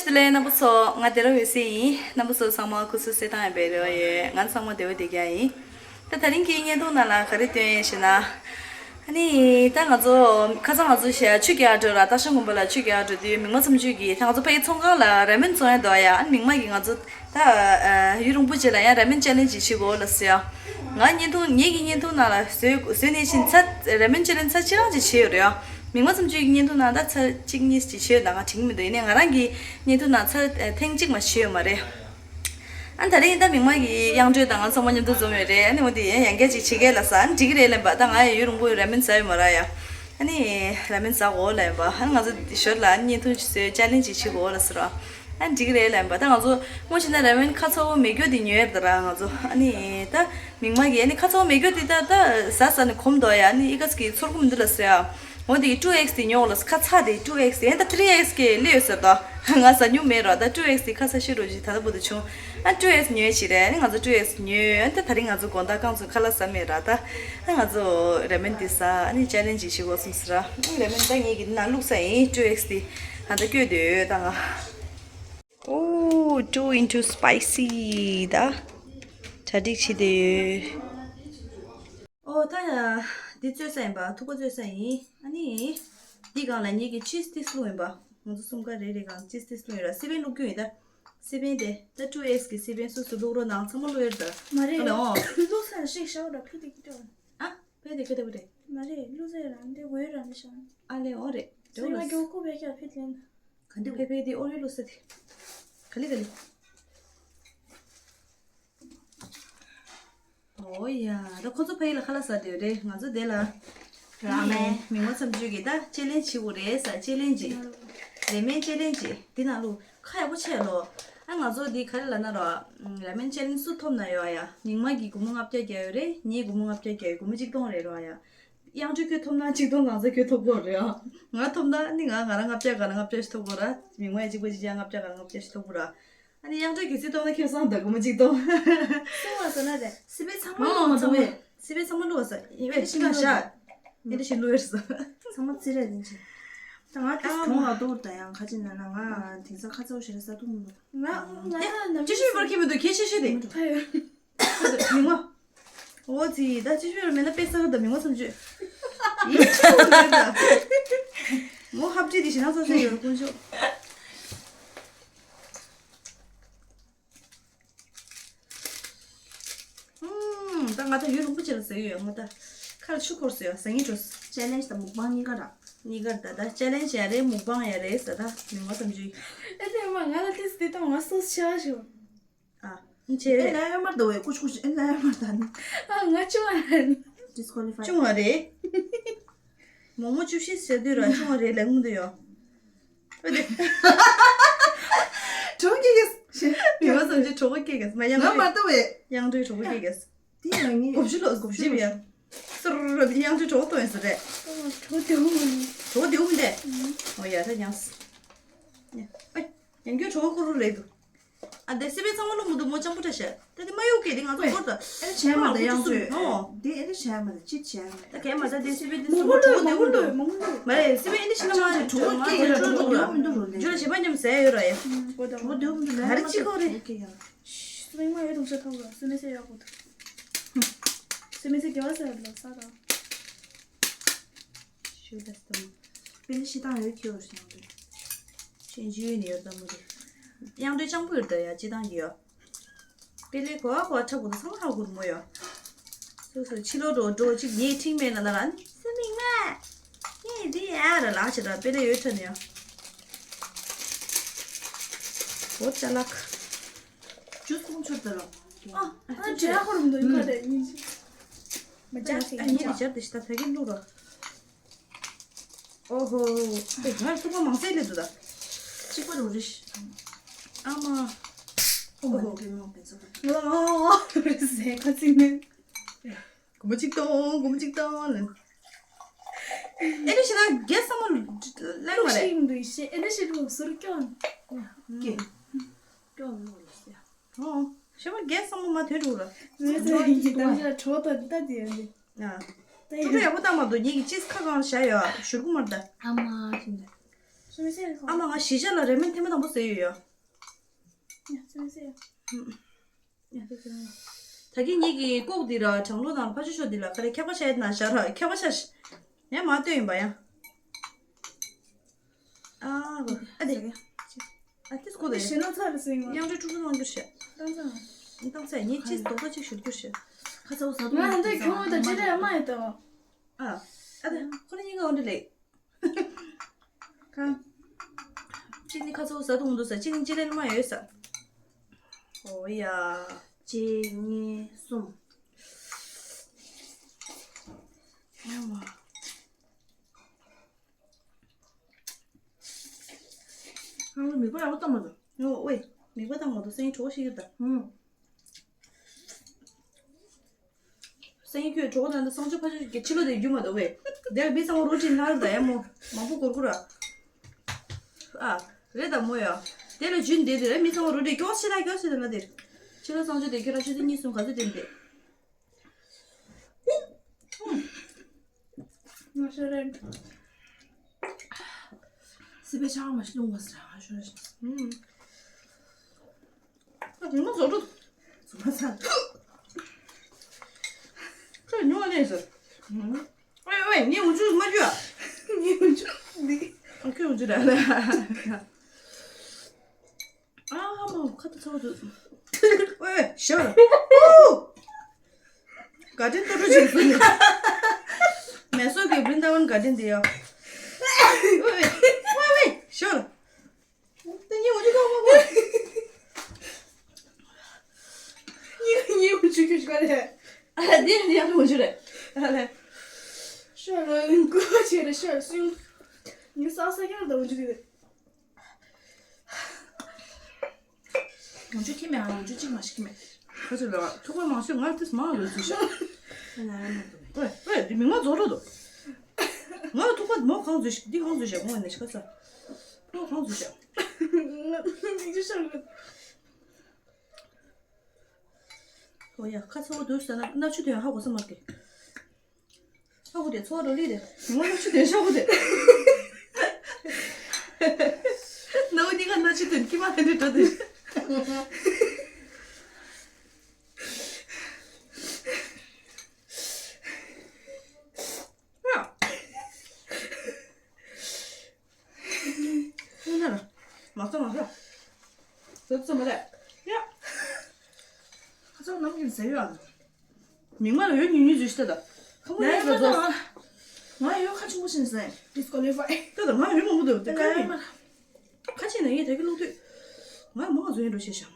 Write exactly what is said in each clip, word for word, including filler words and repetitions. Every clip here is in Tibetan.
ལས་རྣམ་པ་ཚོ། ང་དེ་ར་འོད་ཟེར་ཡིན། རྣམ་པ་ཚོ་ཚང་མ་སྐུ་གཟུགས་གསལ་ཐང་ཡང་བེ་རེ་བ་ཡོད། ང་ཚང་མ་བདེ་བོ་བདེ་རྒྱ་ཡིན། ད་ད་རིང་གི་བརྙན་ཐུང་ནང་ལ་ག་རེ་སྟོན་ཡས་ཞེ་ན། ཨ་ནི་ད་ང་ཚོ་ཁ་སང་ང་ཚོ་ཞལ་ཆུ་རྒྱག་འགྲོ་ར། སྟག་ཤར་དགོན་པ་ལ་ཆུ་རྒྱག་འགྲོ་དུས་མིག་དམར་མཚམས་གཅོད་ཀྱིས་ད་ང་ཚོ་ཕ་གི་ཚོང་ཁང་ལ་ར་མེན་བཙོང་ཡ་འདུག་ཡ། ཨ་ནི་མིག་དམར་གྱིས་ང་ཚོ་ད་ཡུན་རིང་པོ་རྗེས་ལ་ཡང་ར་མེན་ཅེ་ལེན་ཇི་བྱེད་དགོས་ལ་ཟེར་ཡ། ང་བརྙན་ཐུང་ངེད་ཀྱི་བརྙན་ཐུང་ནང་ལ་བཟོས་བཟོས་ནས་ཕྱིན་ཚ་ར་མེན་ཅེ་ལེན་ཇི་ཚ་གཅིག་རང་ཅིག་བྱས་ཡོད་རེད་ཡ། མིག་དམར་མཚམས་གཅོད་ཀྱི་བརྙན་ཐུང་ནང་ད་ཚ་གཅིག་གཉིས་ཅིག་བྱས་ཡོད། ད་ང་དྲན་གྱི་མི་འདུག་ཡིན་ནའི་ང་རང་གི་བརྙན་ཐུང་ནང་ཚ་ཐེངས་གཅིག་མ་བྱས་ཡོད་མ་རེད། ཨ་ད་རེས་ཡིན་ད་མིག་དམར་གྱི་དབྱངས་སྒྲོལ་དང་ང་ཚང་མ་མཉམ་དུ་འཛོམས་ཡོད་རེད། ཨ་ནི་འོ་དེ་ཡང་ཡང་བསྐྱར་ཅིག་བྱེད་གས་ལ་ས། ཨ་ནི་འགྲིག་གི་རེད་ལབ་པ། ད་ང་ཡང་ཡུན་རིང་པོ་ར་མེན་ཟ་ཡོད་མ་ར་ཡ། ཨ་ནི་ར་མེན་ཟ་དགོས་ལབ་པ། ཨ་ནི་ང་ཚོ་ཞོར་ལ་ཨ་ནི་བརྙན་ཐུང་ཅིག་བཟོས་ཅེ་ལེན་ཇི་ཅིག་བྱེད་དགོས་ལ་ཟེར་བ། ཨ་ནི་འགྲིག་གི་རེད་ལབ་པ། ད་ང་ཚོ་དངོས་གཞི་ན་ར་མེན་ཁ་ཚ་བོ་མེད་རྒྱུ་དེ་ཉོས་ཡོད་ད་ར་ང་ཚོ། ཨ་ནི་ད་མིག་དམར་གྱི་ཨ་ནི་ཁ་ཚ་བོ་མེད་རྒྱུ་དེ་ད་ད་ཟ་ཟ་ནས་གོམས་འདུག་ཡ། ཨ་ནི་ཨི་ཀ་ཙི་གི་ཚོར་གོ་མི་འདུག་ལ་ཟེར་ཡ། འོ་དེ་ཊུ་ཨེག་སི་དེ་ཉོ་ལ་ཁ་ཚ་དེ་ཊུ་ཨེག་སི་དེ་ད་ཐི་རི་ཨེག་སི་གི་སླེབས་ཡོད་ཟེར་ད། ང་ཟ་མྱོང་མེད་ར། ད་ཊུ་ཨེག་སི་དེ་ཁ་ཚ་ཤི་རོ་ཅི་ད་ལྟ་བུ་དུ་བྱུང་། ཨ་ཊུ་ཨེག་སི་ཉོས་ཅི་རེད། ཨ་ནི་ང་ཚོ་ཊུ་ཨེག་སི་ཉོས། ཨ་ད་ད་རིང་ང་ཚོ་དགོང་དག་རྐང་ཚོ་ཁ་ལག་ཟ་མེད་ར། ད་ཨ་ང་ཚོ་ར་མེན་དེ་ཟ། ཨ་ནི་ཅེ་ལེན་ཇི་ཅིག་བྱེད་དགོས་བསམ་ཟེར་ར། ཨ་ནི་ར་མེན་ད་ངེད་ཀྱི་ནང་བླུགས་ས་ཡིན། ཊུ་ཨེག་སི་དེ་ཨ་ད་བསྐྱོད་དུ་ཡོད་ད་ང་། Oh, too into spicy. ད་གྲ་སྒྲིག་བྱེད་དུ་ཡོད། ཨོ་ད་ཡ། འདི་བཙོས་ས་ཡིན་པ། ཐུག་པ་བཙོས་ས་ཡིན། ཨ་ནི་འདི་སྒང་ལ་ངེད་ཀྱི་ཅིས་ཏིས་བླུགས་ཡིན་པ། ང་ཚོ་གསུམ་ཀ་རེ་རེ་སྒང་ཅིས་ཏིས་བླུགས་ཡོད་ར། སི་པན་བླུགས་རྒྱུ་ཡིན་ད། སི་པན་དེ་ད་ཊུ་ཨེག་སི་གི་སི་པན་སོ་སོ་བླུགས་རོགས་གནང་། ཚང་མ་བླུགས་ཡོད་ད། མ་རེད། ཨ་ལེ་ཨོ། བླུགས་ས་ཞིག་ཤའོ་ར་ཕི་དེ་ཀི་ཏོ། ཨ་ཕི་དེ་ཀི་ཏོ་ཕི་དེ། མ་རེད། བླུགས་ས་ཡོད་ར་འདི་འོ་ཡོད་ར་མི་ཤང་། ཨ་ལེ་ཨོ་རེད། སི་པན་ཀྱོ་ཀུ་བེ་ཀྱ་ཕི་དེ། ག་འདི་ཕེ་ཕེ་དེ་ཨོ་རེད་བླུགས་ས་དེ། ག་ལེ་ག་ལེ། ཨོ་ཡ། ད་ཁོ་ཚོ་ཕ་གི་ལ་ཁ་ལག་ཟ་བསྡད་ཡོད་རེད། ང་ཚོ་དེ་ལ། ར་མེན། མིག་དམར་མཚམས་གཅོད་ཀྱིས་ད་ཅེ་ལེན་ཇི་བྱེད་དགོས་རེད་ཟེར། ཅེ་ལེན་ཇི། ར་མེན་ཅེ་ལེན་ཇི། འདི་ནང་བླུགས། ཁ་ཡག་པོ་ཕྱེ་ལོ། ཨ་ང་ཚོ་འདི་ག་རེ་ལབ་ན་ར། ར་མེན་ཅེ་ལེན་ཇི་སུ་ཐོབ་ན་ཡོད་ཨ་ཡ། མིག་དམར་གྱིས་སྒོར་མོ་ལྔ་བརྒྱ་བརྒྱབ་ཡོད་རེད། ངས་སྒོར་མོ་ལྔ་བརྒྱ་བརྒྱབ་ཡོད། སྒོར་མོ་གཅིག་སྟོང་རེད་ར་ཡ། དབྱངས་སྒྲོལ་ཁྱོད་ཐོབ་ན་གཅིག་སྟོང་ང་ཚོ་ཁྱོད་ཐོབ་དགོས་རེད་ཨ། ང་ཐོབ་ན་ནི་ང་ང་རང་ལྔ་བརྒྱ་ག་ལ་ལྔ་བརྒྱ་ཞིག་ཐོབ་དགོས་ར། མིག་དམར་གཅིག་པ་གཅིག་རྐྱང་ལྔ་བརྒྱ་ག་ལ་ལྔ་བརྒྱ་ཞིག་ཐོབ་དགོས་ར། ཨ་ནི་དབྱངས་སྒྲོལ་གྱིས་སུས་ཐོབ་ན་ཁྱོད་སང་ད་སྒོར་མོ་གཅིག་སྟོང་། སུ་བ་ཟེར་ན་རེད། སི་པན་ཚང་མ་ཨོ་བླུགས་མ་ཚང་མ་ཚང་མ། སི་པན་ཚང་མ་བླུགས་པ་ས། ཨེ་ཨེ་ཤི་ན་ཤ། ཨེ་འདྲ་ཞིག་བླུགས་ཡོད་ས། ཚང་མ་ཙི་རེད་ལན་ཆེ། ད་ང་ཏིས་གོང་ལ་གཏོར་ད་ཡང་ཁ་ཅིག་ན་ན་ང་དེང་སང་ཁ་ཚ་བོ་ཞེ་དྲག་ཟ་ཐུབ་མི་འདུག་ང་ང་ད་ནམ་ཅི་ཞིག་བར་ཁྱི་མི་འདུག་ཁྱི་ཤི་ཤི་དེ། ད་ཡོད། མི་ངོ། འོ་ཙི་ད་ཅི་ཤོད་མེད་ན་དཔེ་ས་ག་ད་མི་ངོ་བསམ་བརྗོད། ཡིན་ཅི་མི་འདུག་ད། ངོ་ཧབ་ཁྲིད་དེ་ཞེ་ན་ཚ་ཚ་ཡོད་རུ་དཀོན་མཆོག་ཨུམ། ད་ང་ད་ཡུན་རིང་པོ་ཅིག་ལ་ཟ་གི་ཡོད། ང་ད་ཁ་ལ་ཆུ་འཁོར་སོང་ཡ། ཟ་སྙིང་བྲོ་སོང་། ཅེ་ལེན་ཇི་དང་མུག་པང་གཉིས་ཀ་ར། གཉིས་ཀ་ར་ད་ད་ཅེ་ལེན་ཇི་ཡ་རེད། མུག་པང་ཡ་རེད་ཟ། ད་མི་ངོ་བསམ་བརྗོད། ཨེ་ཏེ་མ་ང་ལ་ཏིས་དེ་དང་ང་སོ་ཆ་ཞོ། ཨ་ནི་ཆེ་ཨེ་རེད། ལ་ཡ་མར་ད་བས་ཀུ་ཆུ་ཀུ་ཆུ་ཨེ་ལ་ཡ་མར་ད་ནི། ཨ་ང་ཅུང་ཨ་ར་ནི། ཌིས་ཀོ་ལི་ཕའི། ཅུང་ཨ་རེད། མོག་མོག་བཅུ་བཞི་ཟེར་དུས་ར་ཅུང་ཨ་རེད་ལབ་མི་འདུག་ཡོ། ཨ་དེ། གྲོགས་སྐྱེ་གེ། མི་མ་བསམ་ཅི་གྲོགས་སྐྱེ་གེ་མ་ཡང་ང་མ་ལྟ་བས། ཡང་འགྲོའི་གྲོགས་སྐྱེ་གེ། དེ་ཡང་ངས་གོ་བཞི་ལོ་གོ་བཞི་བས། སུ་རུ་རུ་ཡང་འགྲོའི་གྲོགས་གཏོང་ཡོད་ས་རེད། གྲོགས་དེའུ་མི། གྲོགས་དེའུ་མི་འདས། ཨོ་ཡ་ད་ཡང་། ཡ་ཨ་ཡང་འགྲོའི་གྲོགས་ཀུ་རུ་རེད་འདུག་ཨ་དེ་སི་པན་ཚང་མ་ལོ་མུ་དུ་མོ་ལྕམ་པོ་འདྲ་ཤག་ད་དེ་མ་གཡུག་གི་དེ་ང་ཚོ་སྐོར་དང་། ཨེ་བྱས་མ་ད་ཡང་ཚོས་ཨོ། དེ་ཨེ་བྱས་མ་ད་ཅི་བྱས་མ་ད། ད་གས་མ་ད་དེ་སི་པན་དེ་ཚང་མ་གྲོགས་དེ་མུ་དུ་མ་རེད། སི་པན་ཨེ་འདི་ཤི་ན་མ་གྲོགས་སྐད་ཀྱི་གྲོགས་དེ་མུ་དུ་ར་ཇོ་ལ་བྱེད་པ་མཉམ་ཟས་ཡོད་ར་ཡ། གྲོགས་དེ་མུ་དུ་ལ་ད་རེ་ཅི་གོ་རེད། སི་པན་མ་ཡོད་དུང་ཆ་ཐོག་ལ་སི་མེ་སེ་ཡག་གོ་ཐུ། སི་མེ་སེ་རྒྱ་བ་ཟེར་ལ་ས་ད། ཞུ་ད་སྟོང་། པེ་ལེ་ཤི་ཏང་ཡོད་ཁྱེར་ཞིང་དུ། ཆེན་ཇུས་ནི་ཡོད་ད་མོ་རེད། དབྱངས་སྒྲོལ་སྤྱང་པོ་ཡོད་ད་ཡ་སྤྱི་བཏང་གི་ཡོད། པེ་ལེ་གོ་བ་གོ་བ་འཁྲབ་དགོས་ད་ཚང་མ་ཧ་གོ་རུ་མོ་ཡོད། སོ་སོ་ཕྱི་ལོགས་འགྲོ་འགྲོ་གཅིག་ངས་ཁྲིག་མེད་ལ་ན་ར་ནི་སུ་མིག་མ། ངས་འདི་ཡ་ར་ལག་ཆ་ད་པེ་ལེ་ཡོད་ཁྲ་ནི་ཡོད། བོ་ཅ་ལག་ཇུས་ཁོང་ཆུར་ད་རོ། ཨ་ཨ་འདྲེ་ཧོར་མི་འདུག་ཁ་དེ་ཡིན། མ་ཅག་ཨ་ཡིན་ནི་ཇར་དེ་ཤི་ད་ཕ་གི་ལུ་རོ། ཨོ་ཧོ། དེ་ང་ལ་ཐུག་པ་མང་སེ་ལེ་འདུག་ད། གཅིག་པ་རུ་རིཤ། ཨ་མ། ཨོ་ཧོ། ཨོ་ཧོ། རེ་ཟེ་ཁ་ཚིག་ནི། གོ་མ་གཅིག་ཏོང་གོ་མ་གཅིག་ཏོང་ལེ། ཨེ་ནི་ཤི་ན་རྒྱལ་ས་མ་ལེན་མ་རེད། ཨེ་ནི་ཤི་རུ་ཟུར་སྐྱོན། ཀེ། སྐྱོན་མོ་ལེ་ཟེ། ཨོ། ཤེས་པ་རྒྱལ་ས་མ་མ་དོན་འགྲུག་ར། ངའི་ཚ་ཡི་གི་དམ་བཞག་གྲོགས་དང་ལྟ་དེ་ཡོད་ལེ། ཨ། ད་ཅོ་ཅོ་ཡག་པོ་བཏང་མ་འདུག་ངེད་ཀྱི་ཅིས་ཁ་གང་བཞག་ཡོད་ཞུར་གུ་མར་ད། ཨ་མ་ཞིག་འདི། ཨ་མ་ང་གཞིས་ཆགས་ལ་རེ་སྨོན་ཐེངས་མ་དང་པོ་ཟེར་ཡོད་ཡ། ད་གིན་ངེད་ཀྱི་ལྐོག་འདི་ར་གྲང་ལུགས་དང་ཕ་ཆུ་ཤོ་འདི་ལ་ག་རེ་ཁྱབ་པ་ཤ་ཡ་ན་ཤ་ར་ཁྱབ་པ་ཤ་ཤ་ཡ་མ་ལྟོས་ཡིན་པ་ཡ། ཨ་ཨ་དེ་ཨ་དེ་སྐུ་དེ་ཞེ་ན་ཚ་རེ་སེང་བ། དབྱངས་ཅན་ཕྲུ་གུ་གནང་རྒྱུ་ཞེ། བཏང་ཚ། བཏང་ཚ་ངས་ཅིས་རྡོག་པ་ཅིག་ཞུ་རྒྱུ་ཞེ། ཁ་ཚ་བོ་ཟ་དུ་ང་འདི་ཁྱོད་ད་ཅི་རེད་མ་ཡི་ད། ཨ་ཨ་དེ་ཁོ་རེ་གཉིས་ཀ་འོན་འདྲ་ལེགས། གང་། གཅིག་ནི་ཁ་ཚ་བོ་ཟ་དུ་འདུག་ས། གཅིག་ནི་ཅི་ལེན་མ་ཡོད་ས། ཨོ་ཡ། གཅིག་གཉིས་གསུམ། ཨ་མ། ཨ་མ་མིག་པ་ཡག་པོ་བཏང་མ་འདུག་ཨོ་ཝེ། མིག་པ་བཏང་མ་འདུག་སེང་གྲོགས་ཤིག་ཡོད་ད། ཧུམ། སེང་གེ་ཁྱོད་གྲོགས་དང་སང་ཆུ་ཕ་ཆུ་གི་ཕྱི་ལོ་དེ་རྒྱུ་མ་གཏོགས་བས། དེ་ལ་མི་ཚང་མ་རོ་ཁྲིད་ནར་ད་ཡ་མོ། མང་པོ་གོར་གོ་ར། ཨ། རེད་ད་མོ་ཡ། དེ་ལ་རྒྱུན་དེ་དེ་རེད་མི་ཚང་མ་རོ་ཁྲིད་སྐྱོ་ཤི་ད་སྐྱོ་ཤི་ད་ང་དེར། ཕྱི་ལོ་སང་ཆུ་དེ་ཁྱོད་ར་ཆུ་ཚོད་གཉིས་གསུམ་ག་ཚོད་དེ་འདེད། ང་ཤོར་རེད། སི་པེ་ཆང་མ་ཤི་ལུང་བ་སི་ར་ང་ཤོར་རེད། ཨ་ཉི་མ་བཟོ་འགྲོ། བཟོ་མ་ཚར། ཁ་ཉོ་བ་ལེན་ཟེར། ཨོའི་ཨོའི་ངའི་འུ་ཆུ་མ་རྒྱུ་ཨ། ངའི་འུ་ཆུ་འདི། ཨ་ཁྱོད་འུ་ཆུ་ར་ལ། ཨ་མ་ཁ་ཏ་ཚ་བ་འདུག་ཨོའི་ཨོའི་ཞོར། ཨུ། དགའ་སྤྲོའི་ལྟོ་འགྲོ་བྱེད་སོང་ནས། མེ་སོར་གྱི་བྲིན་ཏ་ཝན་དགའ་སྤྲོ་འདི་ཡོ། ཨོའི་ཨོའི་ཨོའི་ཞོར། ད་ཉི་འུ་ཅི་ཀོ་ཀོ་ཀོ། ཉི་ཉི་འུ་ཅི་ཀོ་ཀོ་རེད། ཨ་འདི་འདི་ཡང་འུ་ཅི་རེད། ཨ་ལེ། ཤོར་ལོ་ཀོ་ཆེ་རེད་ཤོར་སུན། ཉི་ས་ས་ཀྱང་ད་འུ་ཅི་རེད། ང་ཚོ་ཁྱིམ་མེད་ང་ཚོ་གཅིག་མ་ཞིག་ཁྱིམ་མེད། ཁ་ཚོད་ལ་ཐུག་པ་མང་ཤོས་ང་ཏིས་མང་ལོས་ཚུལ་ཤག་ཝེ་ཝེ་འདི་མི་ང་རྫོགས་འགྲོ་འདུག་ང་ལ་ཐུག་པ་མོ་གང་ཚུལ་ཤག་འདི་གང་ཚུལ་ཤག་ཁོང་ནས་ཤ་ཚ། ཁོང་གང་ཚུལ་ཤག་ང་མིག་ཆུ་ཤར་འགྲོ། ཨོ་ཡ་ཁ་ཚ་བོ་འདུག་ཟེར་ན་སྣ་ཆུ་དོན་ཧ་གོ་ས་མ་གི་ཧ་གོ་དེ་ཚོ་རོ་ལི་རེད། ངོ་ལ་ཆུ་དེ་ཤོག་གོ་དེ། ནའུ་ནི་ག་ན་ཆུ་དེ་ཁྱི་མ་ཧན་དེ་འགྲོ་དེ། ཧུ་ན་ལ། མ་ཚོ་མ་ཚོ། ཚོ་ཚོ་མ་རེད། ཡ། ཁ་ཚོ་ནམ་རྒྱུན་ཟེར་ཡོད་ཨ། མིག་མ་ལ་ཡོད་ཉུང་ཉུང་ཟོས་ཤི་ད་ད། ཁ་མོ་ཡོད་ཟོ་ཟོ། ང་ཡོད་ཁ་ཆུང་མོ་ཞིག་ཟེར། Disqualify། ད་ད་ང་ཡོད་མང་པོ་འདུག་དེ་ཁ་ཡིན། ཁ་ཆེ་ན་ངས་ད་གི་ལོག་དུས། ང་མང་ང་ཟོས་ཡིན་འགྲོ་ཤེས་ཤག་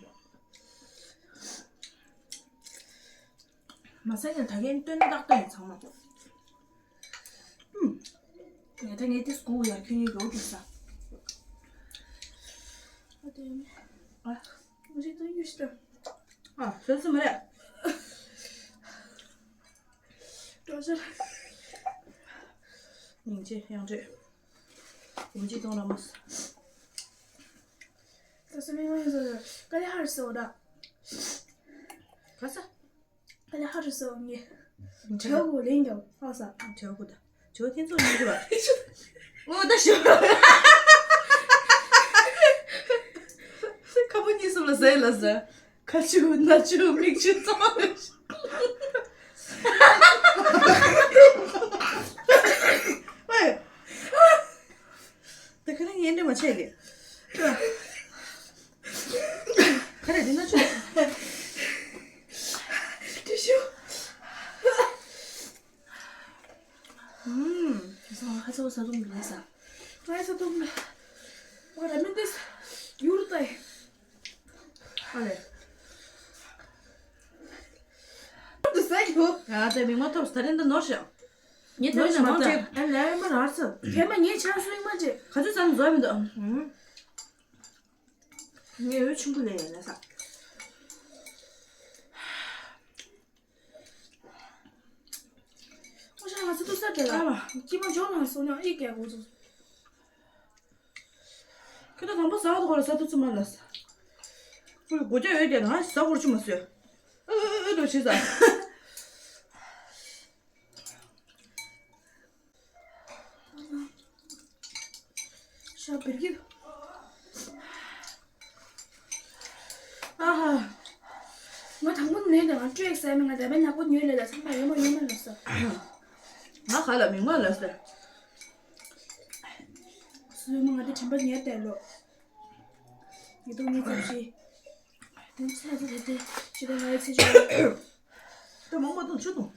མ་ཟད་ནས་ད་གིན་སྟོན་ཏག་ཏག་ཡིན་ཚང་མ། ཨུམ། ངས་ད་ངས་དེ་སྒུག་ཡ་ཁྱོད་གཉིས་མགྱོགས་འགྲོ་ས། ཨ་དེ། ཨ། ངས་ད་ཡུལ་ཤི་ད། ཨ་བཟོད་ས་མ་རེད། འགྲོ་ཤི། སྙིང་རྗེ་ཡང་འདྲེ། ཡིན་གཅིག་གཏོང་ར་མ་ས། ད་སེ་མི་ང་ཡིན་ཟེར་ཀ་ལི་ཧར་སོ་ད། ག་ས། ཀ་ལི་ཧར་སོ་ངེ། བྲེའུ་གོ་ལེན་ཀྱང་ཧ་ས། བྲེའུ་གོ་ད། བྲེའུ་ཐེན་ཚོགས་ཉིན་རེ་བ། ཨོ་ད་ཞོ། ཁ་པོ་གཉིས་གསུམ་ལ་ཟས་ལ་ཟ། ཁ་ཆུ་སྣ་ཆུ་མིག་ཆུ་ཚང་མ་ལ། ཨེ། ད་ཁ་ནས་ངན་འདྲེ་མ་བྱས་ཀྱི། ཁ་རེ་འདི་ན་ཆུ། ཏི་ཤུ། ཨུམ། ང་ཚོ་ཧ་ཚ་བོ་ས་དུམ་འདུག་ས། ང་ས་དུམ་ལ། ང་ར་མིན་ཏེ་ས། ཡུར་ཏའི། ཨ་ལེ། འདུག་ས་ཡོ། ང་དེ་མིག་མ་ཐོབ་ས་ད་རིང་འདི་ནོར་ཤག་ངས་ད་རིང་མ་ཐོབ། ཨ་ལེ་མ་ར་ཚ། དེ་མ་ངས་ཆ་སུ་ཡིན་མ་ཅེ། ག་ཚོད་ས་ནས་འཛོལ་མི་འདུག་ཨུམ། ངས་འོད་ཆེན་པོ་ལས་ཡོད་ན་ས། ཨོ་ཤ་ང་ཚོ་ཏུ་ས་དེ་ལ། ཨ་མ། ཀྱི་མ་འཇོག་ན་སོ་ཉོ་ཨི་ཀྱ་གོ་ཚོ། ཁྱོད་ད་དང་པོ་ཟ་བ་དོ་གོ་ལ་ས་ཏུ་ཙི་མ་ལ་ས། ཁོས་སྒོ་རྒྱག་ཡོད་ཀྱ་ང་ཟ་གོ་ཆུ་མ་སོས། ཨ་ཨ་ཨ་ཨ་ལོ་ཆི་ཟ། ཤ་བིར་ ང་སྤྲོད་ཟེར་མི་ང་རྒྱ་བལ་ནག་པོ་ཉོས་ལས་ལ་ཚང་མ་ཡོད་མ་ཡོད་མ་ལ་ས། ང་ག་ལ་མི་མ་ལ་ས། སུ་མ་ང་དེ་དྲན་པ་ཉལ་བསྡད་ལོ། ཉི་དུ་ངའི་ཚབ་ཤི། དེ་ཚེ་ཚེ་དེ་དེ་ཤི་དང་ང་ཡི་ཚེ་ཤི། ད་མང་མ་དང་ཆུ་དང་།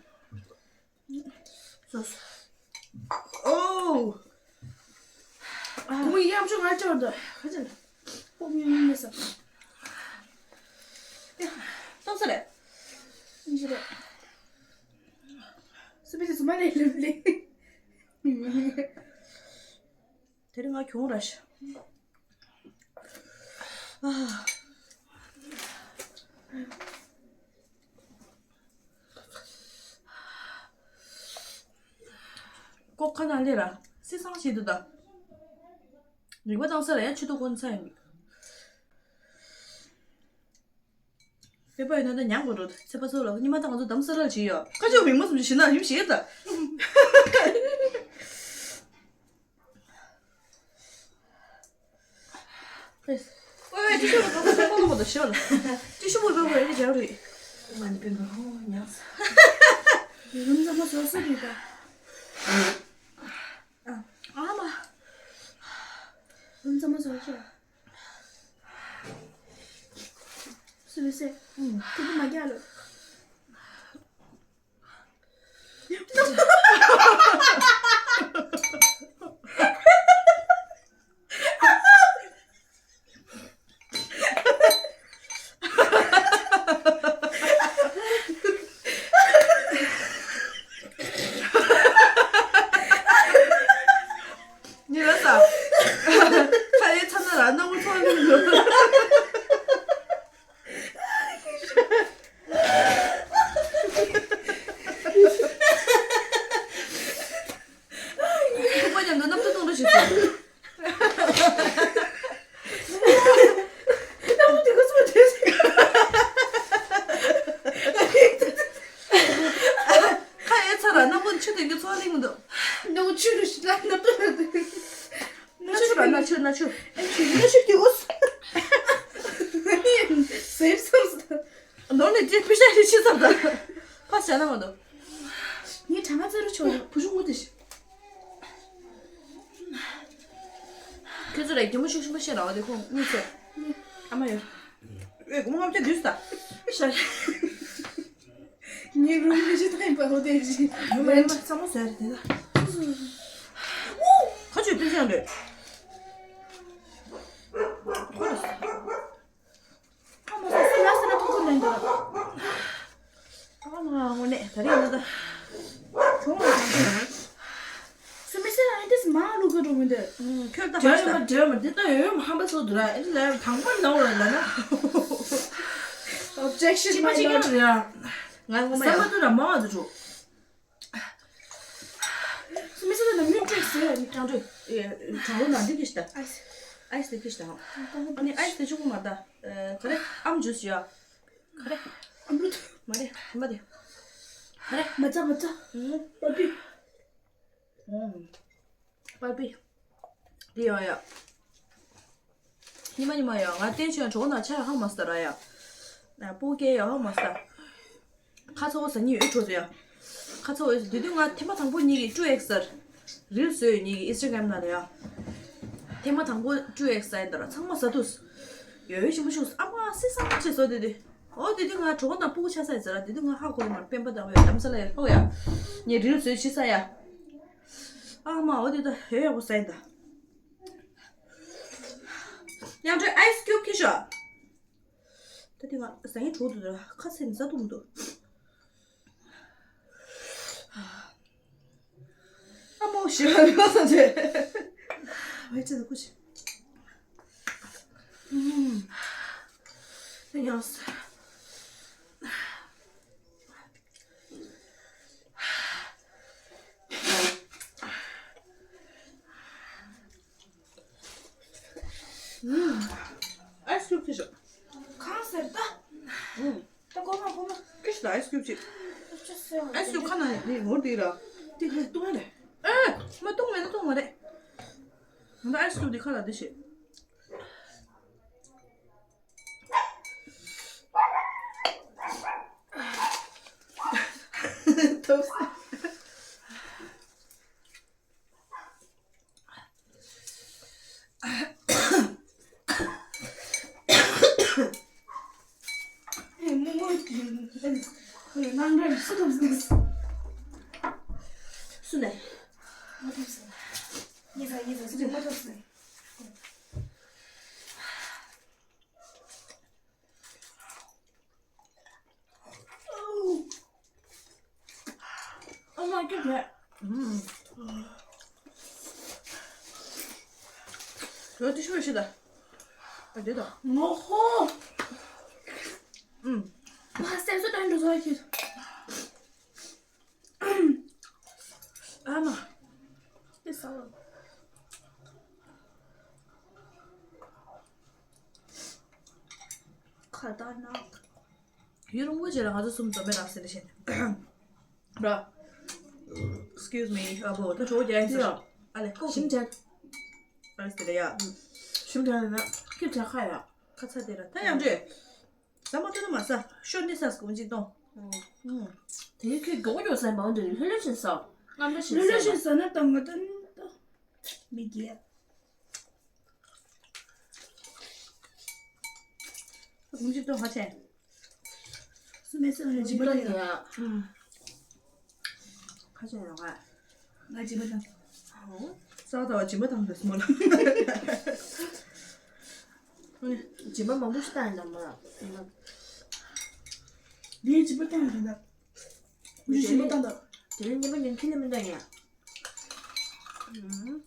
སོ་སོ། ཨོ། ཨ་མོ་ཡམ་ཆུ་ང་ཅོར་དོ། ཁ་ཅན། ཕོག་མི་མི་མི་ས། ཡ། སྟོབས་ས་རེད། ཨིན་ཇི་རེད། སུ་པི་སི་སུ་མ་ལེ་ལེ་ལེ། དེ་རིང་ང་གྱོང་ར་ཤ། ཨ། ཀོ་ཁ་ན་ལེ་ར་སི་སང་ཞིག་ཏུ་ད། རིག་པ་བཏང་ས་ལ་ཡང་ཆུ་ཏོ་ཀོན་ཚ་ཡིན། དཔེ་པ་ཡིན་ན་ད་ཉང་གོ་འགྲོ་ཚེ་པ་ཚོ་ལ་ཉི་མ་དང་ང་ཚོ་དམ་ས་ར་ལ་བྱེད་ཡོད་ཁ་ཆུ་མིག་མ་སུམ་ཅུ་ཞིག་ན་ཡུམ་ཞེས་ད། ཨོ་ཡ་ཏི་ཤུ་པོ་པོ་པོ་པོ་ཤོ་ལ། ཏི་ཤུ་པོ་པོ་པོ་ཡ་ཅང་རེད། ང་ནི་པེན་པ་ཧོ་ཉག་ས། རུམ་ཚང་མ་བཟོ་ས་རེད་ད། ཨ་མ། རུམ་ཚང་མ་བཟོ་ཤོག་སུ་ལུས་སེ། ཁུ་ཁུ་མ་རྒྱག་ལོ། ཉི་མ་ས། ཁ་ཡའི་ཚ་ན་ར་སྣང་བ་ཚོར་གི་འདུག་ཐུག་པ་མཉམ་དུ་གནམ་གྲུ་གཏོང་འགྲོ་བྱེད་ཚུལ། ཁ་ཡའི་ཚ་ར་སྣང་བ་ཆུ་དེ་གི་ཚོར་གླིང་མི་འདུག་སྣང་བ་ཆུ་རུ་ཤི་ན་གནམ་གྲུ་ལ་འདུག་ན་ཆུ་ར་ན་ཆུ་ན་ཆུ། ཨེ་ཆུ་ན་ཆུ་ཏི་འུ་སུ། ཟེར་སོང་སོང་། ནོར་ནས་ཅི་པི་ཤ་ཞིག་ཕྱི་ཚར་ད། ཕ་བྱ་ན་མ་འདུག་ངས་གྲང་ངར་རྩེ་རུ་ཆོག་ཡོད་བུ་ཆུང་ངུ་དེ་ཞིག་ཁྱོད་ཚོ་ལ་རྒྱུ་མ་ཤུགས་ཤུགས་མ་བཤད་ར་བ་དེ་ཁོང་གཉིས་ཚེ། ཨ་མ་ཡོད། ཨེ་དགོང་མོ་ལྔ་བརྒྱ་བསྡུས་ད། ཤ། ངའི་རུམ་མི་ཤི་ཐང་པ་ཧོ་དེ་ཞིག་ཡོད་མ་ཡིན་པ་ཚང་མ་ཟེར་དེ་ད། ཁ་ཆུ་སྤུན་ཆང་རེད། ཁོ་ལ། ཨ་མ་སོ་སོ་ལ་སེ་ན་ཐུག་ཐུག་ལེན་འདུག་ཨ་མ་དངོས་གནས་ད་རེས་ཡིན་ད། ཁྱོད་ལ་གང་འདུག་སུ་མི་སེ་ན་ཨེ་འདྲས་མ་ལུག་གི་འགྲོ་མི་འདུག་ཁྱོད་ད་འབྲེལ་མ་ཡོད་མ་འབྲེལ་མ་འདི་ལྟ་ཡོད་མ་ཧམ་པ་སོ་འདུག་ར་ཨེ་འདྲས་ལ་དང་པོ་ནང་ར་ལ་ན། Objection, ཅི་མ་my ཅི་ཀྱང་lord. རེད་ཨ། ང་ངོ་མ་ཡ། བསམ་པ་འདུག་ར་མང་བ་འདུག་འགྲོ། སུ་མི་སེ་ན་མི་འགྲིག་ཟེར་ནི་ཀྲང་ཀྲོས། ཨེ་གྲང་རླུང་ནང་འདི་གིས་ད། ཨའི་སི། ཨའི་སི་འདི་གིས་ད། ཨ་ནི་ཨའི་སི་འདི་ཆུ་ཁུ་མ་ད། ག་རེ་ཨམ་ཇུས་ཡ། ག་རེ། ཨམ་ལུད། མ་རེད་མ་རེད། ག་རེ། མ་ཚ་མ་ཚ། ཨུམ། པར་པི། ཨུམ། པར་པི། འདི་ཡོང་ཡ། ཉི་མ་ཉི་མ་ཡ་ང་བསྟན་ཆོས་གྲོགས་ན་ཆ་ཧ་མ་སྟ་ར་ཡ། སྤུ་གེ་ཡ་ཧ་མ་སྟ། ཁ་ཚ་བོ་ཟ་ཉི་ཡོད་འགྲོ་ཟེར་ཡ། ཁ་ཚ་བོ་ཡོད་ཟེར་དུས་དུས་ང་ཐེངས་མ་དང་པོ་ཉིད་ཀྱི་ཀྲུ་ཨེག་སར་རིལ་བཟོས་ཡོད་ཉིད་ཀྱི་ཨིན་སི་ཊ་གྷ་རམ་ནང་ལ་ཡ། ཐེངས་མ་དང་པོ་ཀྲུ་ཨེག་སར་ཡིན་ད་ར་ཚང་མ་ཟ་འདུག་ཡོད་ཡོད་ཞིམ་པོ་ཞིག་ཨ་མ་སི་སང་ཆེ་བཟོ་དུས་དུས། ཨོ་དེ་དུས་ང་གྲོགས་པོ་དང་སྤུ་གུ་ཆགས་ས་ཡིན་ཟེར་ར་དེ་དུས་ང་ཧ་གོ་ཡོད་མ་རེད། སྤེན་པ་དང་བའི་ལམ་ས་ལ་ཡ་ཧོ་ཡ། ངས་རིལ་བཟོས་ཕྱི་ས་ཡ། ཨ་མ་ཨོ་དེ་ད་ཧེ་ཡག་པོ་ས་ཡིན་ད། ཡང་ཁྲོད་ཨའི་སི་ཀིའུབ་ཁྱེར་ཤོག་ད་དེ་ང་ཟ་ངེ་གྲོགས་འདུག་ད་ཁ་སེམས་ཟ་འདུག་མི་འདུག་ཨ་མོ་ཞེས་པ་ཡོད་ས་ཆེ། བའི་ཆེད་དུ་ཁུ་ཆེ། ཨུམ། དེ་ཡང་ས། ཨུམ། ཨའི་སི་ཀིའུབ་ཁྱེར་ཤོག་གང་ཟེར་ད། ཨུམ། ད་གོ་མ་གོ་མ། ཀི་ཤི་ད་ཨའི་སི་ཀིའུབ་ཅིག་ཨ་ཅོ་སེ་ཨའི་སི་ཀིའུབ་ཁ་ན་ནི་ངོར་དེ་ར། དེ་ཁ་ཏུང་རེད། ཨེ། མ་ཏུང་མེད་ན་ཏུང་མ་རེད། ང་ད་ཨའི་སི་ཀིའུབ་དེ་ཁ་ལ་དེ་ཤེས། ཐུབ་སོང་། སུ་ནས། ཨ་མ་སྐྱོ་བས། ཨུམ། ལོ་དེ་ཤོད་ཤི་ད། ཨ་དེ་ད། ངོ་ཧོ། ཨུམ། ཨ་སེམས་གསོ་དོན་འགྲོ་ཚོད་ཤི། ཨ་མ། དེ་ཟ་བ། ཁ་ད་ན། ཡུན་རིང་པོ་རྗེས་ལ་ང་ཚོ་གསུམ་འཛོམས་མེད་རག་ཟེར་ལེ་བྱས་ནས། ར། Excuse me. ཨ་བོ་ད་གྲོགས་རྒྱག་ཡིན་ཟེར། ཨ་ལེ་ཀོ་ཞིམ་ཅན། ཨ་ལེ་ཟེར་ཡ། ཞིམ་ཅན་ན་ཁྱི་བྱ་ཁ་ཡ། ཁ་ཚ་དེ་ར་ད་ཡང་འདྲེ། ཟ་མ་ཐུབ་ན་མ་ཟ། ཤོར་ནི་ཟ་སྐུ་མཇིག་གཏོང་། ཨུ། དེ་ཁྱི་མགྱོགས་མགྱོགས་ཟ་མང་འདྲེ་ལྷོད་ལྷོད་བཞིན་ཟ། རྔམ་འདྲ་བཞིན་ལྷོད་ལྷོད་ཟ་བཞིན་ཟ་ན་ད་ང་ད་ནི་ད་མི་རྒྱལ། སྐུ་མཇིག་གཏོང་ཁ་ཆེ། སུ་མེད་སུ་མེད་སྦྱིན་པ་དང་ཡ། ཨུམ། ཁ་ཆེ་ཡོང་ང་། ང་སྦྱིན་པ་དང་། ཧོ། ས་ད་བ་སྦྱིན་པ་དང་འདྲ་སུ་མ་ལ། སྦྱིན་པ་མང་པོ་ཞིག་བཏང་ཡིན་ན་མ་ལ། འདིའི་སྦྱིན་པ་བཏང་ཡིན་ད། འདིའི་སྦྱིན་པ་བཏང་ད། དེ་རིང་ཉིན་པ་ཉིན་ཁྱི་ལ་མི་འདང་ཡ། ཨུམ།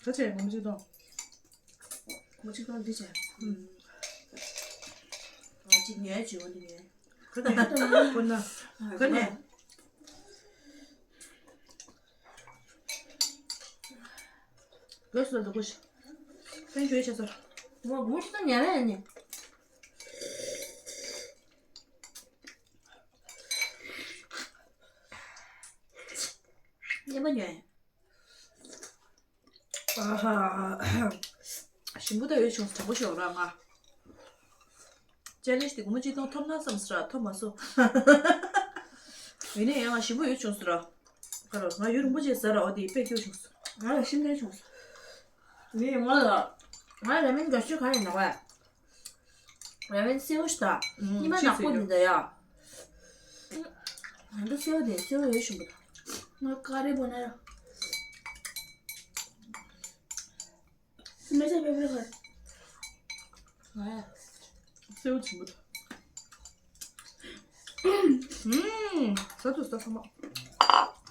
ཁ་ཆེ་སྐུ་མཇིག་གཏོང་། མ་གཅིག་པ་འདི་བྱས། ཨུམ། ང་གཅིག་ཉལ་བྱེད་འོ་འདི་ཉལ། ཁ་ད་ཁོ་ན། ཁ་ནས། གོས་སུ་འདུག་གོ་ཤི། ཕན་ཆོས་བྱས་ཚར། ང་གོས་སུ་ཉལ་ཡ་ནི། ཉན་པ་ཉོན། ཨ་ཧ། ཞིམ་པོ་ད་ཡོད་བྱུང་དྲང་པོ་ཞོག་ར་ང་། ཅེ་ལེན་ཇི་དེ་སྒོར་མོ་གཅིག་སྟོང་ཐོབ་ན་བསམ་སོང་ར་ཐོབ་མ་སོང་། ཡིན་ནའི་ཡང་ང་ཞིམ་པོ་ཡོད་བྱུང་སོང་ར། ཁ་རོ་ང་ཡུན་རིང་པོ་བྱས་ཟ་ར་འོ་དེ་དཔེ་སྐྱོ་བྱུང་སོང་། ང་ལ་ཞིམ་ནས་བྱུང་སོང་། ངས་ང་ལ་ང་ར་མེན་དགའ་ཤོས་གང་ཡིན་ན་བས། ར་མེན་སེའུ་ཞིག་དང་ཉི་མ་ནག་པོ་འདི་འདྲ་ཡ། ང་ཚོ་སེའུ་དེ་སེའུ་ཡོད་ཞིམ་པོ་དང་། ང་ཀ་རེ་བོ་ན་ཡ། སི་མེ་ཆ་པེ་པེ་ཁར། ང་ཡ། སེའུ་ཞིམ་པོ་དང་། ཨུམ། ས་དུ་ས་ས་མ།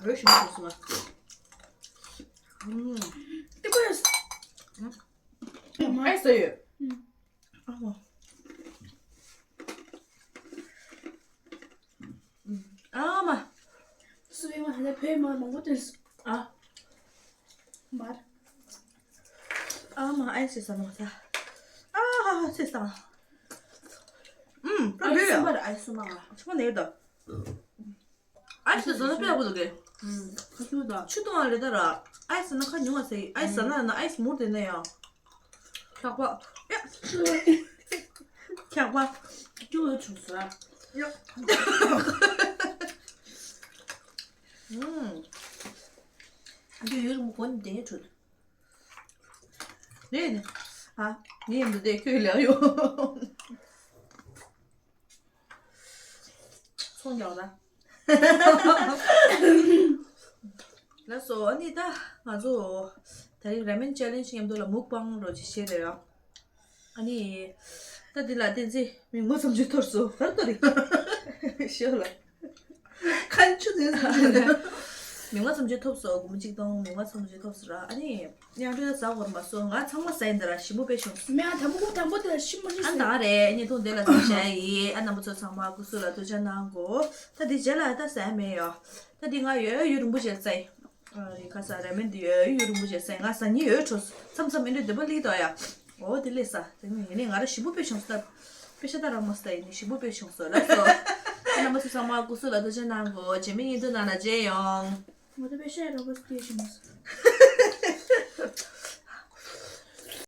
རོ་ཞིམ་པོ་སོང་ང་། ཨུམ། ཏི་པ་ཡ། ཨུམ། ཨེ་ས་ཡོད། ཨ་མ། ཨ་མ། སུ་ཡིན་མ་ཧ་ལས་བོད་མ་མང་པོ་ཐོན་སོང་། ཨ། མར། ཨ་མ་ཨེ་སི་ས་མ་ས། ཨ་ཧ་ཧ་སི་ས། ཨུམ། ཨ་ཡི་སུ་མ་ར་ཨ་ཡི་སུ་མ་ང་། ཆུ་མ་ནེ་ད། ཨའི་སི་ཟ་ན་དཔེ་ཡག་པོ་འདུག་གས། ཁ་ཤུ་དང་། ཆུ་བཏུང་བ་རེད་ད་ར། ཨའི་སི་ཟ་ན་ཁ་ཉུང་བ་ཟེར། ཨའི་སི་ཟ་ན་ན་ཨའི་སི་མུར་དེ་ནས་ཡང་། འཁྱག་པ། འཁྱག་པ། སྐྱོ་བོ་བྱུང་ཟ། ཡ། ཨུམ། འདི་ཡོད་རུང་གོ་ནི་དེ་ནས་གྲུད། རེད་ནི། ཨ། ངའི་མདུན་དེ་ཁྱོད་ལ་ཡོད། ཚོང་རྒྱག་ད། ལགས་སོ། ཨ་ནི་ད་ང་ཚོ་དེ་རིང་ར་མེན་ཅེ་ལེན་ཇི་མཉམ་དུ་ལ་མུག་པང་རོ་ཅིག་བྱེད་རེད་ཡ། ཨ་ནི་ད་འདི་ལ་བསྟན་འཛིན་མིག་མ་ཙམ་ཅིག་འཐོར་སོང་། ག་རེ་འཐོར་རེད། ཤོད་ལ། ཁ་ཆུ་ནས་ཟ། མིག་མ་ཙམ་ཅིག་ཐོབ་སོང་། སྒོར་མོ་གཅིག་སྟོང་མིག་མ་ཙམ་ཅིག་ཐོབ་སོང་ར། ཨ་ནི། ཡང་འདྲི་ད་ཟ་བར་མ་སོང་། ང་ཚང་མ་ཟ་ཡིན་ད་ར། ཞིམ་པོ་དཔེ་བྱུང་། མེ་ཨ་དམ་པོ་དམ་པོ་དེ་ལ་ཞིམ་མ་ཞིམ་ཨ་ཟ། ད་རེད་ཉེ་ཐུང་དེ་ལ་ཟ་བྱ་ཡི། ཨ་རྣམ་པ་ཚོ་ཚང་མ་སྐུ་གཟུགས་ལ་ཐུགས་ཅག་གནང་གོ། ད་དེ་རྗེས་ལ་ད་ཟ་ཡ་མེད་ཡོ། ད་དེ་ང་ཡོད་ཡུན་རིང་པོ་བྱས་ཟ་ཡི། ཨ་རེ་ཁ་ས་ར་མེན་དེ་ཡོད་ཡུན་རིང་པོ་བྱས་ཟ་ཡི། ང་ཟ་སྙིང་ཡོད་འཕྲོ། མཚམས་མཚམས་ཨེ་འདྲ་འདོད་པ་སླེབས་དོ་ཡ། འོ་དེ་ལས་ས་དེ་ནི་ཡིན་ནི་ང་ར་ཞིམ་པོ་དཔེ་བྱུང་སོང་། ད་དཔེ་ཤ་ད་ར་མ་ས་ཡིན་ནི་ཞིམ་པོ་དཔེ་བྱུང་སོང་ལགས་སོ། ཨ་རྣམ་པ་ཚོ་ཚང་མ་སྐུ་གཟུགས་ལ་ཐུགས་ཅག་གནང་གོ། རྗེས་མའི་ཉིན་ཐོ་ནང་ལ་མཇལ་ཡོང་། ང་ཚོ་པེ་ཤ་ར་བ་སྟེ་ཞིམ་སོང་།